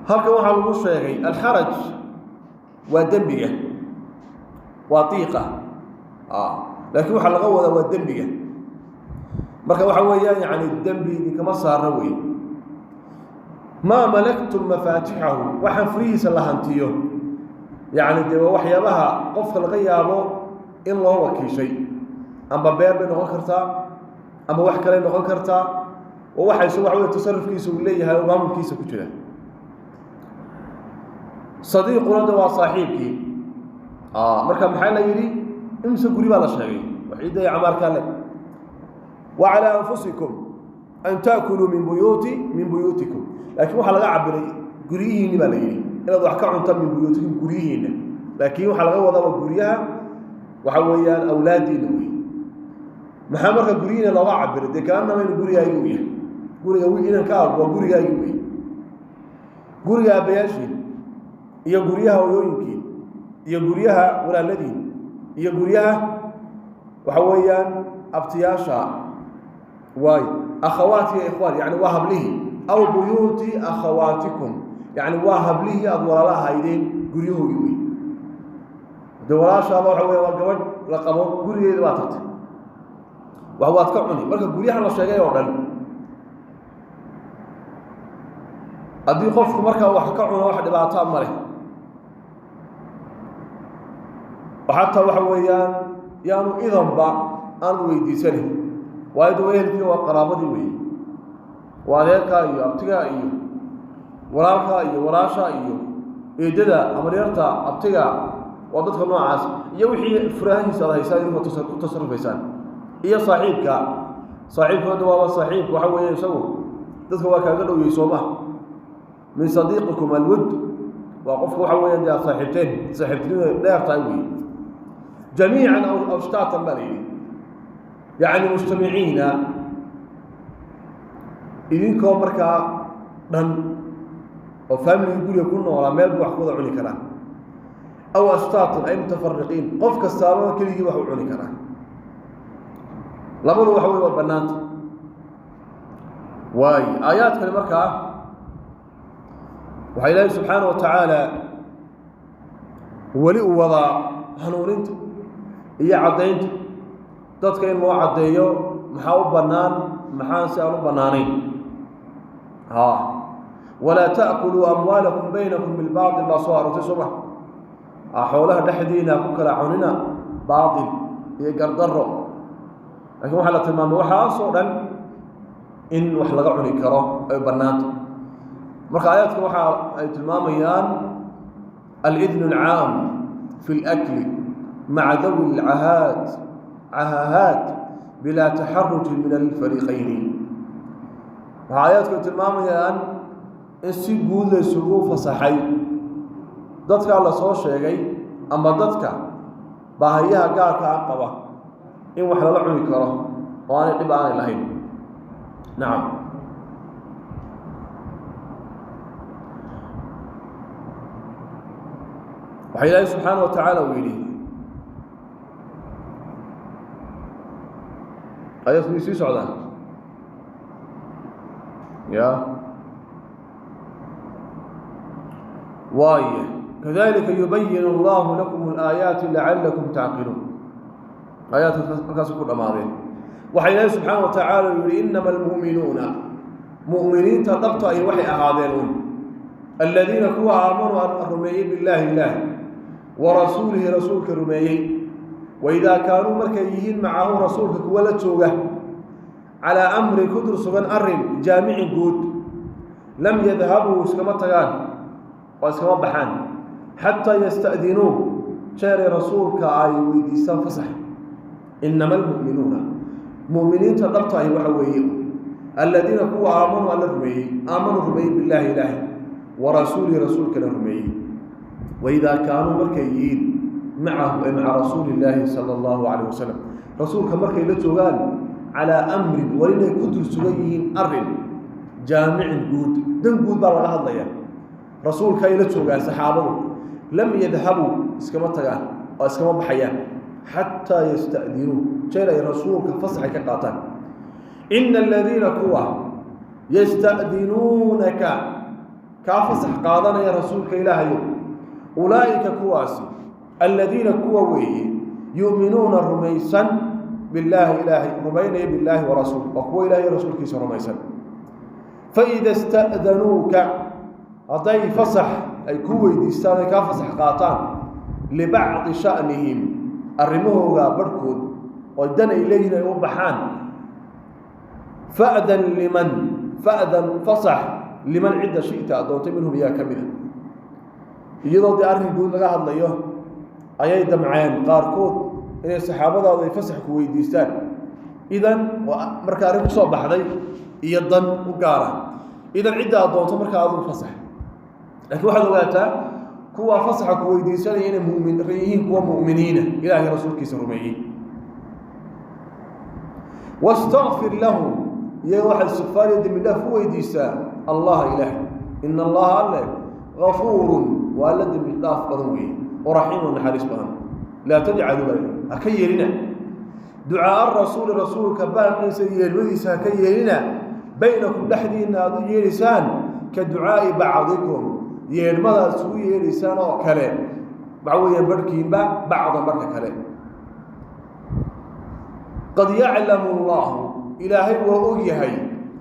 Halkan waxaa lagu sheegay alxaraj waa dembiga, waa diiqa, laakiin waxaa laga wadaa waa dembiga. Marka waxa weeyaan, yani, dembi idinkama saarna wey. Maa malaktum mafaatixahu, waxaan furihiisa la hantiyo, yacni dee waa waxyaabaha qofka laga yaabo in loo wakiishay, amba beer bay noqon kartaa ama wax kaley noqon kartaa, oo waxayse waxa wey tasarufkiisa uu leeyahay oo maamulkiisa ku jira. Sadiiquna de waa saaxiibkii. Marka maxaa la yidhi? Imse guri baa la sheegay waxiidaya camaarkaa le. Wa calaa anfusikum an taakuluu min buyuutikum, laakiin waxaa laga cabiray guryihiinni baa la yidhi, inaad wax ka cuntaan min buyuutikum, guryihiinna, laakiin waxaa laga wadaa waa guryaha, waxa weeyaan awlaaddiina wey. Maxaa marka guryihiina looga cabiray? Dee kaanama inu gurigaagi u yahay, guriga inanka waa gurigaagi wey, guriga aabbayaashiin iyo guryaha hoyooyinkiin iyo guryaha walaaladiin iyo guryaha waxa weeyaan abtiyaasha, waayo akhawaati iyo ikhwaan, yani waa hablihii, aw buyuuti akhawaatikum, yani waa hablihii aada walaalo ahaydeen guryahoogii wey. De walaashaaba waxa weya waa gabadh la qabo, gurigeeda baa tagtay, wax waad ka cuni. Marka guryaha la sheegay oo dhan haddii qofku markaa wax ka cuno, wax dhibaataa ma leh. Xataa waxa weeyaan yaanu idanba aan weydiisanin, waayo de ehelkii waa qaraabadii weeye, waa adeerkaa iyo abtigaa iyo walaalkaa iyo walaasha iyo eedada, amaryarta, abtiga, waa dadka noocaas iyo wixii furahiisa aad haysaan idinku ku tasarufaysaan, iyo saaxiibka. Saaxiibkuna de waaba saaxiibka, waxa weeye isagu dadka waa kaaga dhowyey, sooma? Min sadiiqikum alwud, waa qofka waxa weeyaan dee aad saaxiibteen, saaxiibtinimada dheer tahay weeye. Jamiican aw ashtaatan baa la yidhi, yacni mujtamiciina, idinkoo markaa dhan oo faamiligii guriga ku noolaa meel bu wax ku wada cuni karaa, aw ashtaatan ay mutafariqiin, qof kastaaba keligii wax u cuni karaa. Labadu waxa wey waa bannaanta. Waayo aayaadkani markaa waxaa ilaahi subxaana wa tacaala weli uu wadaa hanuuninta iyo caddaynta dadka in loo caddeeyo maxaa u bannaan, maxaan si aan u bannaanayn. Ha, walaa ta'kuluu amwaalakum baynakum bilbaatil baa soo aroortay, soo ma? Xoolaha dhexdiina ku kala cunina baatil iyo gardarro, lakiin waxaa la tilmaamay waxaasoo dhan in wax laga cuni karo ay bannaanta. Marka aayaadka waxa ay tilmaamayaan alidn alcaam fi اlakli maca dawi lcahaad cahahaat bilaa taxarujin min alfariiqayni. Waxaa aayaadku tilmaamayaan in si guud la isugu fasaxay dadkaa la soo sheegay ama dadka baahayaha gaarka ah qaba in wax lala cuni karo oo aanay dhib aanay lahayn. Nacam. Waxaa ilaahay subxaana wa tacaala uu yidhi, ayaadku way sii socdaan ya. Waaye kadalika yubayin allahu lakum alaayaati lacalakum tacqiluun. Aayaadka markaas ku dhammaadeen. Waxaa ilaahay subxaana wa tacaala uu yihi: inama almu'minuuna, mu'miniinta dhabta ay waxay ahaadeen un aladiina kuwa aamanuu rumeeyey billaahi, ilaah, wa rasuulihi, rasuulka rumeeyey. Waidaa kaanuu markay yihiin macahu rasuulka kuwa la jooga calaa amrin ku dur sugan, arrin jaamicin guud, lam yadhabuu iskama tagaan oo iskama baxaan xataa yasta'dinuu, jeeray rasuulka ay weydiistaan fasax. Inama almu'minuuna, mu'miniinta dhabta ahi waxa weeye aladiina kuwa aamanuu alla rumeeyey, aamanuu rumeeyey billaahi, ilaahi, wa rasuulihi, rasuulkana rumeeyey. Waidaa kaanuu markay yihiin macahu ay maca rasuuli illaahi sala allahu calayh wasalam, rasuulka markay la joogaan calaa amrin, war inay ku dul sugan yihiin arrin jaamicin guud, dan guud baa laga hadlaya, rasuulka ay la joogaan saxaabadu, lam yadhabuu iskama tagaan oo iskama baxayaan xataa yasta'dinuu, jeer ay rasuulka fasaxay ka qaataan. Ina aladiina kuwa yasta'dinuunaka Kaa fasax qaadanaya rasuulka Ilaahayo, ulaa'ika kuwaasi, aladiina kuwa weeye, yu'minuuna rumaysan, billaahi Ilaahay rumaynaya, billaahi warasuul, waa kuwa Ilahay rasuulkiisa rumaysan. Faida ista'danuuka, hadday fasax ay ku weydiistaan, ay kaa fasax qaataan, libacdi sha'nihim, arrimahooga barhkood oo dan ay leeyihin ay u baxaan, fa'dan liman, fa'dan fasax, liman cidda, shi'ta aad doontay, minhum iyaa ka mid a. Iyadoo dee arrin guud laga hadlayo ayay damceen qaarkood inay saxaabadaadu ay fasax ku weydiistaan. Idan waa marka arrin kusoo baxday iyo dan u gaara, idan cidda aad doonto markaa adigu fasax. Laakiin waxaad ogaataa kuwa fasaxa ku weydiisanaya inay mumin yihiin, kuwa mu'miniina, Ilaahay rasuulkiisa rumeeyey. Wastakfir lahum, iyaga waxaad istikfaar iyo dembi dhaaf u weydiisaa Allaha Ilaah. Ina Allaha alle gafuurun, waa alla dembi dhaaf badan weeye, oo raxiimun, naxariis badan. Laa tajcaluu baa ha ka yeelina, ducaaa rasuuli, rasuulka baaqiisa iyo yeelmadiisa ha ka yeelina, baynakum dhexdiinna aada u yeedhaysaan, ka ducaa'i bacdikum, yeedhmadaad isugu yeedhaysaan oo kale, waxa weeyaan barhkiinba, bacdan, barhka kale. Qad yaclamu allahu, Ilaahay waa og yahay,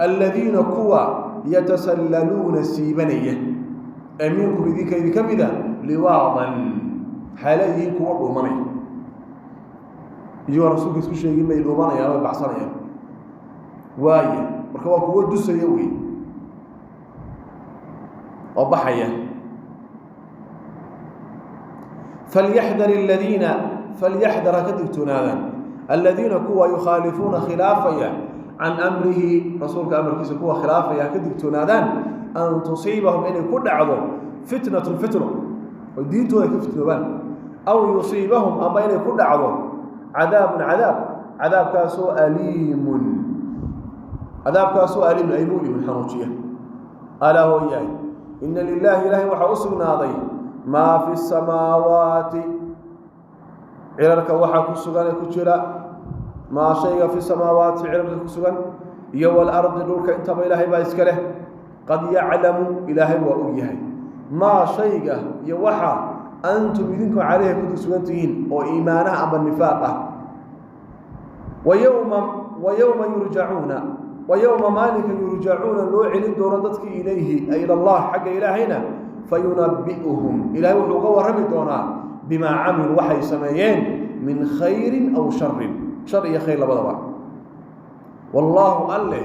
aladiina kuwa, yatasallaluuna siibanaya, ee minkum idinka idinka mida, liwaadan, xaala yihiin kuwa dhuumanaya, iyagoo rasuulka isku sheegin bay dhuumanayaan, way baxsanayaan. Waaya marka waa kuwo dusaya wey oo baxaya. Falyaxdar aladiina, falyaxdar, ha ka digtoonaadaan, aladiina kuwa, yukhaalifuuna khilaafaya, can amrihi, rasuulka amarkiisa kuwa khilaafaya ha ka digtoonaadaan, an tusiibahum, inay ku dhacdo, fitnatun, fitno, oo diintooda ay ka fitnoobaan, aw yusiibahum, ama inay ku dhacdo, cadaabun, cadaab, cadaabkaasoo aliimun, cadaabkaasoo aliimun ay mulimun, xanuujiya. Alaa hooyahay, ina lilaahi, Ilaahay waxaa u sugnaaday, maa fi samaawaati, cirarka waxaa ku sugan ee ku jira, maa shayga, fi samaawaati, cirarka ku sugan, iyo walardi, dhulka intaba Ilaahay baa iska leh. Qad yaclamu, Ilaahay waa og yahay, maa shayga iyo waxa, antum idinku, calayha ku sugan tihiin oo iimaanaha amba nifaaq ah. Wayowma, wa yowma yurjacuuna, wa yowma maalinka, yurjacuuna loo celin doono dadkii, ilayhi ay ila Allah, xagga Ilaahayna, fayunabbi'uhum, Ilahay wuxuu uga warrami doonaa, bimaa camiluu, waxay sameeyeen, min khayrin aw sharin, shar iyo khayr labadaba. Wallaahu alleh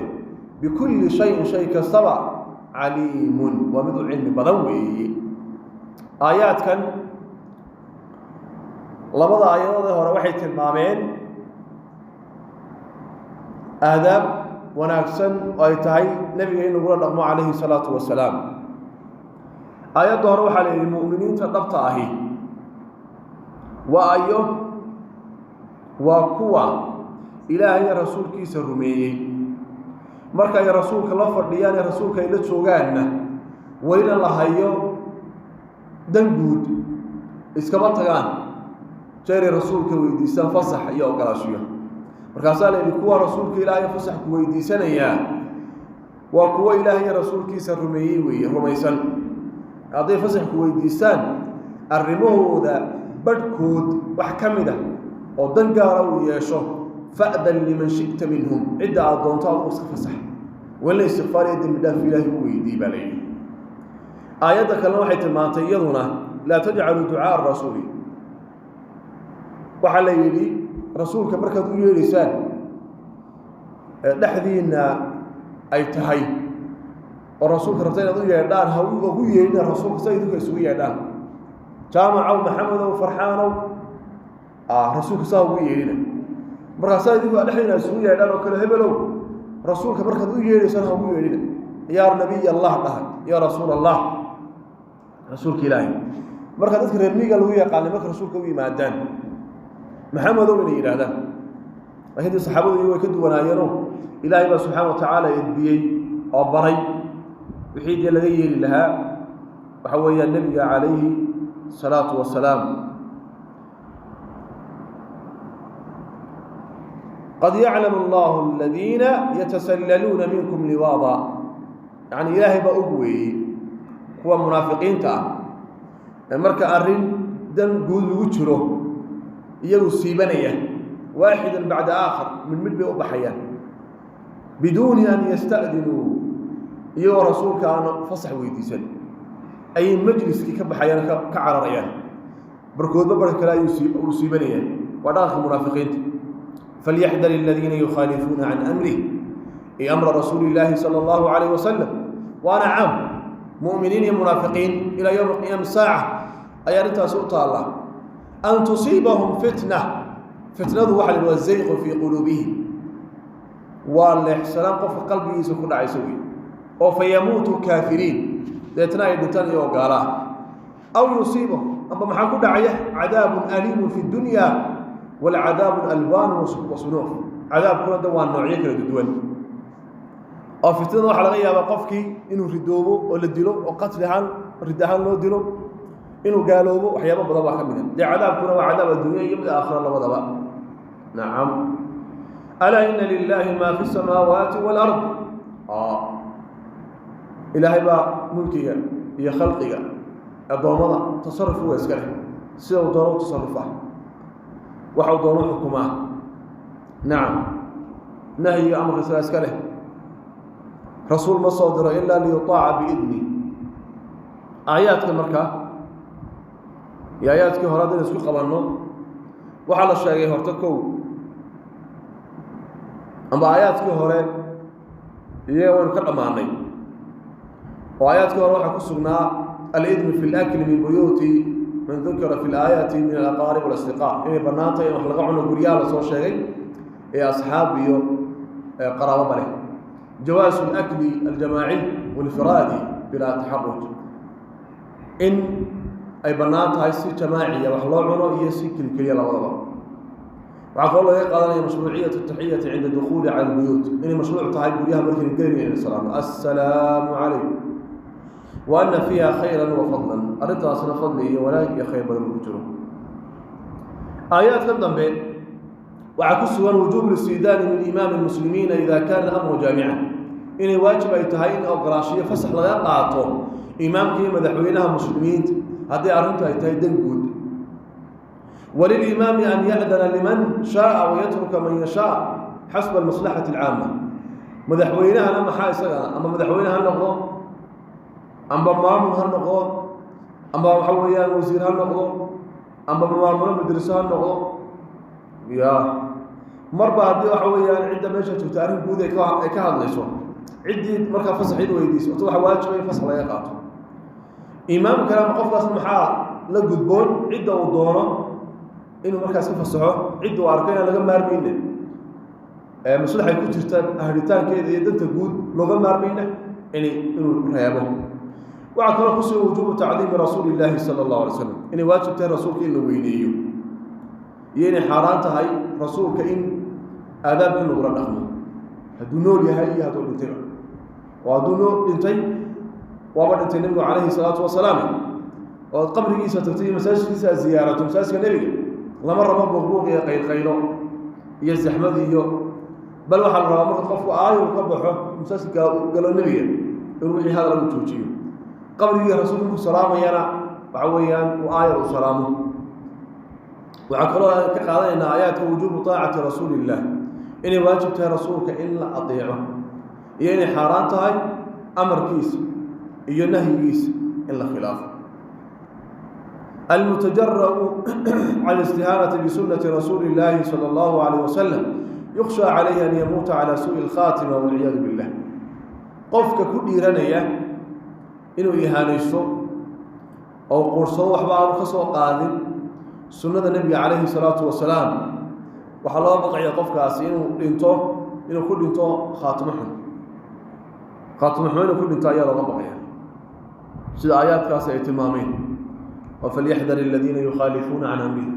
bikulli shayin, shay kastaba, caliimun, waa mid u cilmi badan weeye. Aayaadkan labada aayadoodee hore waxay tilmaameen aadaab wanaagsan oo ay tahay nebiga in lagula dhaqmo calayhi salaatu wasalaam. Aayadda hore waxaa la yidhi mu'miniinta dhabta ahi waa ayo? Waa kuwa Ilaahay rasuulkiisa rumeeyey, marka ay rasuulka la fadhiyaan ee rasuulka ay la joogaanna, welina la hayo dan guud, iskama tagaan jeeray rasuulka weydiistaan fasax iyo ogolaashiyo. Markaasaa la yidhi kuwa rasuulka Ilaahay fasax ku weydiisanayaa waa kuwo Ilaahay rasuulkiisa rumeeyey weeye, rumaysan. Hadday fasax ku weydiistaan arrimahooda badhkood wax ka mid ah oo dan gaara uu yeesho, fa'dan liman shi'ta minhum, cidda aad doonto adigu iska fasax, welina istikfaar iyo dembi dhaaf Ilaahay u weydiiyey baa layidhi. Aayadda kalena waxay tilmaantay iyaduna laa tajcaluu ducaa'a arasuuli. Waxaa la yidhi rasuulka markaad u yeedhaysaan ee dhexdiinna ay tahay oo rasuulka rabta inaad u yeedhaan, ha ugu yeedhina rasuulka sa idinka isugu yeedhaan, Jaamacow, Maxamedow, Farxaanow, rasuulka saa ugu yeedhina. Markaasaa idinku dhexdiina isugu yeedhaan oo kale, hebelow, rasuulka markaad u yeedhaysaan ha ugu yeedhina. Yaa nabiy Allah dhaha, yaa rasuul Allah, rasuulka Ilaahay. Marka dadka reer miyiga lagu yaqaanay marka rasuulka u yimaadaan Maxamedow inay yidhaahdaan, lakiin dee saxaabadu iyagu way ka duwanaayeeno Ilaahay baa subxaana wa tacaala edbiyey oo baray wixii dee laga yeeli lahaa, waxa weeyaan nebiga calayhi salaatu wasalaam. Qad yaclamu allahu aladiina yatasallaluuna minkum liwaada, yacni Ilaahay baa og weeyey. Kuwa munaafiqiinta ah ee marka arrin dan guud lagu jiro iyagu siibanaya, waaxidan bacda aakhar, mid mid bay u baxayaan, biduuni an yasta'dinuu, iyagoo rasuulka aan fasax weydiisan ayay majliskii ka baxayaan, ka cararayaan. Barkoodba barka kale ayuu uu siibanayaan. Waa dhaqanka munaafiqiinta. Falyaxdar aladiina yukhaalifuuna can amrih, ay amra rasuuli illaahi sala allahu calayh wasalam. Waana caam, mu'miniin iyo munaafiqiin ilaa yowmi qiyaam saaca ayaa arrintaasi u taallaa. An tusiibahum fitna, fitnadu waxa la yidhaha zayqu fii quluubihim, waa leexsanaan qofka qalbigiisa ku dhacaysa wey, oo fa yamuutuu kaafiriin, deetna ay dhintaan iyagoo gaalaa. Aw yusiibahum, amba maxaa ku dhacaya? Cadaabun aliimun fi dunya walcadaabun alwaanu wa sunuuf. Cadaabkuna de waa noocyo kala duwan oo fitnada waxaa laga yaabaa qofkii inuu ridoobo oo la dilo, oo qatli ahaan, rid ahaan loo dilo, inuu gaaloobo, waxyaabo badan baa ka mid a. Dee cadaabkuna waa cadaab adduunya iyo mid aakhira labadaba. Nacam. Alaa ina lilaahi maa fi samaawaati waalard. Ilaahay baa mulkiga iyo khalqiga addoommada tasaruf waa iska leh, sida uu doono u tasarufa, waxa uu doono xukumaa. Nacam. Nahyiga amarka isagaa iska leh. Rasuul ma soo diro ilaa liyutaaca biidni. Aayaadka markaa iyo aayaadkii hore haddaynu isku qabanno, waxaa la sheegay horta kow, amba aayaadkii hore iyaga waynu ka dhammaanay, oo aayaadkii hore waxaa ku sugnaa alidnu fi lakli min buyuuti man dukira fi laayaati min alaqaarib walasdiqaa, inay bannaan tahay in wax laga cuno guryaha la soo sheegay ee asxaab iyo qaraababa leh. Jawaasu alakli aljamaaciy walifraadi bilaa taxaruj, in ay bannaan tahay si jamaaciya wax loo cuno iyo si kelikeliya labadaba. Waxaa kaloo laga qaadanaya mashruuciyatu taxiyati cinda dukhuuli cala albuyuut, inay mashruuc tahay guryaha markaynu gelinay inaynu salaamno, assalaamu calaykum, wa ana fiiha khayran wa fadlan, arrintaasna fadli iyo wanaag iyo khayr badan ku jiro. Aayaadkan dambe waxaa ku sugan wujuub listiidaani min imaami lmuslimiina ida kaana alamru jaamica, inay waajib ay tahay in ogolaashiyo fasax laga qaato imaamka iyo madaxweynaha muslimiinta haddii arrintu ay tahay dan guud. Walilimaami an ya'dana liman shaaa wayatruka man yashaa xasba almaslaxati alcaama. Madaxweynahana maxaa isagana, ama madaxweyne ha noqdo, amba maamul ha noqdo, amba waxa weeyaan wasiir ha noqdo, amba maamulo madraso ha noqdo, ya marba haddii waxa weeyaan cidda meesha joogta arrin guud ay ka hadlayso, ciddii markaa fasax cid weydiiso orta waxa waajiba in fasax laga qaato imaamkana. Ama qofkaas maxaa la gudboon? Cidda uu doono inuu markaas ka fasaxo, cidda uu arko inaan laga maarmayna, maslaxay ku jirta ahritaankeeda iyo danta guud looga maarmayna, inuu reebo. Waxaa kaloo kusugan wujuubu tacdiimi rasuuli illaahi sala allahu alay slam, inay waajib tahay rasuulka in la weyneeyo, iyo inay xaaraan tahay rasuulka in aadaab in lagula dhaqmo hadduu nool yahay iyo hadduu dhintayba. Oo hadduu noo dhintay, waaba dhintay nebigu calayhi salaatu wasalaam, oo ad qabrigiisa tagto iyo masaajidkiisa aad ziyaarato, masaajidka nebiga lama rabo buuqbuuq iyo qaylqaylo iyo zaxmad iyo, bal waxaa la rabaa marka qofku aayu ka baxo masaajidka galo nebiga inuu wixii hadal uu joojiyo. Qabrigii rasuulku markuu salaamayana waxa weeyaan uu aayar u salaamo. Waxaa kaloo aan ka qaadanaynaa aayaadka wujuubu taacati rasuuli illah, inay waajib tahay rasuulka in la adeeco, iyo inay xaaraan tahay amarkiisa iyo nahyigiisa in la khilaafo. Almutajara'u cala alistihaanati bisunati rasuuli illaahi sala allahu calayh wasalam yukhsha calayhi an yamuuta calaa suu'i alkhaatima walciyaadu billah. Qofka ku dhiiranaya inuu ihaanaysto oo quursado, waxba aanu ka soo qaadin sunnada nebiga calayhi salaatu wasalaam, waxaa loo baqaya qofkaasi inuu dhinto, inuu ku dhinto khaatimo xun. Khaatimo xun inuu ku dhinto ayaa looga baqaya, sida aayaadkaasi ay tilmaameen oo falyaxdar aladiina yukhaalifuuna can amrihi.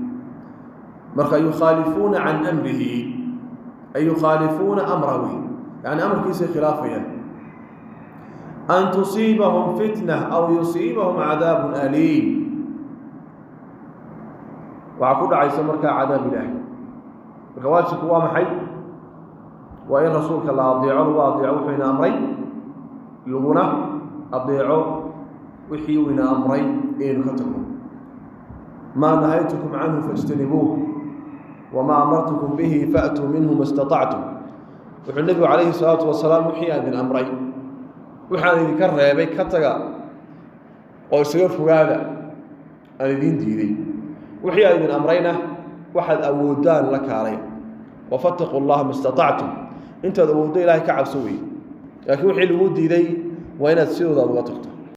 Marka yukhaalifuuna can amrihi ay yukhaalifuuna amrahu, yani amarkiisay khilaafayaan. An tusiibahum fitna aw yusiibahum cadaabun aliim, waxaa ku dhacaysa markaa cadaab ilaahi. Marka waajibku waa maxay? Waa in rasuulka la adeeco, lagu adeeco wuxuu ina amray, laguna adeeco Wixii uu ina amray inaynu ka tagno. Maa nahaytukum canhu fajtanibuuh, wamaa amartukum bihi faatuu minhu ma istatactum. Wuxuu Nebigu calayhi salaatu wasalaam: wixii aan idin amray, waxaan idinka reebay ka taga oo isaga fogaada aan idiin diiday. Wixii aan idin amrayna waxaad awoodaan la kaalay. Wafataquu llaha ma istatactum, intaad awooddo Ilahay ka cabso weeye. Laakiin wixii lagu diiday waa inaad sidooda aad uga tagto.